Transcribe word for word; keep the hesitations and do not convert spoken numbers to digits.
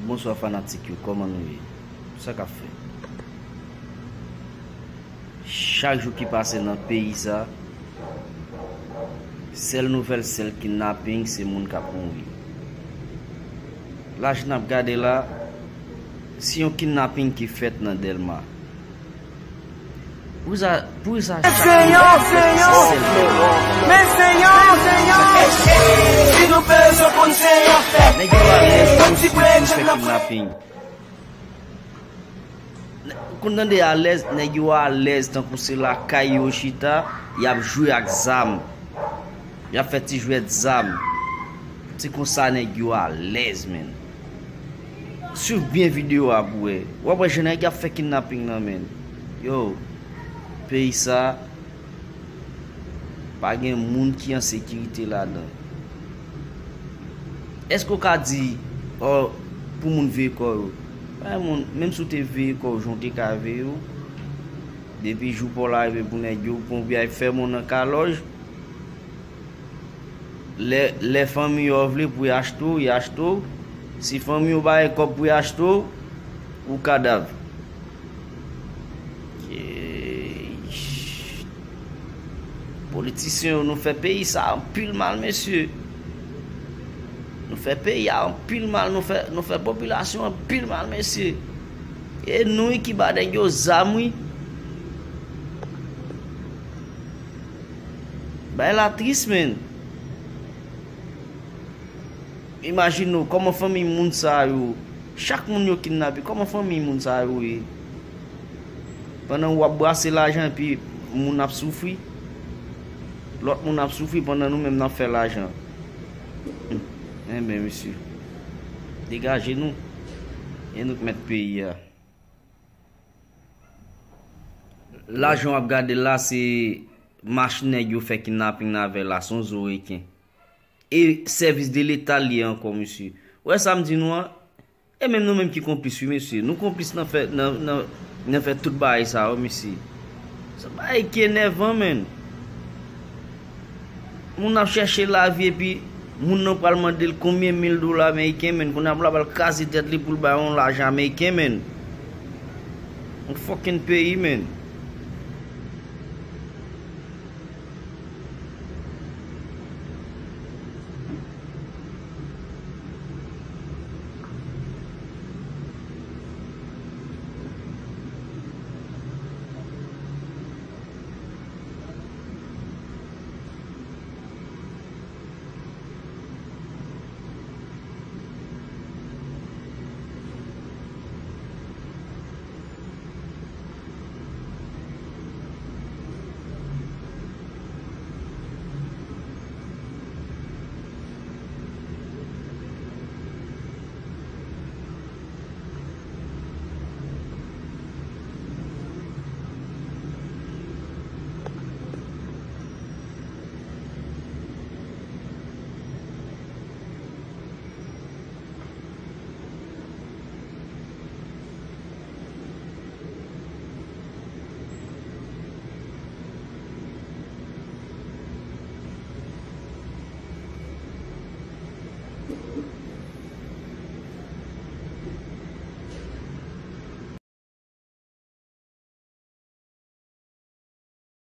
Bonswa fanatik yo, kòman nou ye? Sa k ap fèt? Chak jou ki pase nan peyi sa, sèl nouvèl, sèl kidnaping, se moun k ap mouri. La jan n ap gade la, se yon kidnaping ki fèt nan Dèlma. Pou sa, pou sa, chak Senyè, Senyè, men Senyè, Senyè. Si nou bezwen konn Senyè fè, nèg yo alèz pou fè kidnaping. Ou konn tande alèz, nèg yo alèz tankou se lakay yo chita, y ap jwe ak zam. Y ap fè ti jwèt zam. Se konsa nèg yo alèz, menn. Swiv byen videyo a pou wè. W ap wè jan nèg y ap fè kidnaping nan, menn. Yo, peyi sa, pa gen moun ki an sekirite ladan. Èske w ka di, ò, pou moun veye kò yo? Pa gen moun, menm si w te veye kò w, jan w te ka veye w, depi jou pa w la rive pou nèg yo, pou w al fè moun nan kalòj, lè, lè fanmi yo vle pou y achte w, y achte w. Si fanmi yo pa gen kòb pou y achte w, ou kadav. Yeesh. Politisyen yo, nou fè peyi sa anpil mal, mesye. Nou fè peyi a anpil mal, nou fè, nou fè popilasyon anpil mal, mesye. E nou wi ki ba nèg yo zam, wi. Bagay la tris, menn. Imajine w, kòman fanmi moun sa yo, chak moun yo kidnape, kòman fanmi moun sa yo ye? Pandan w ap brase lajan epi moun ap soufri, lòt moun ap soufri pandan nou menm n ap fè lajan. Enben, mesye, degaje nou, e nou k mèt peyi a. Lajan w ap gade la, se machin nèg yo fè kidnaping nan avè l la, se yon zo reken. E sèvis de leta l ye ankò, mesye. Ou wè sa m di nou an? E menm nou menm ki konplis, wi, mesye. Nou konplis nan fè, nan, nan, nan fè tout bagay sa yo, mesye. Se yon bagay ki enèvan, menn. Moun ap chèche lavi epi moun nan pral mande l konbyen mil dola ameriken, menn. Kounye a moun la pral kraze tèt li pou l bay yon lajan ameriken, menn. Yon fucking peyi, menn.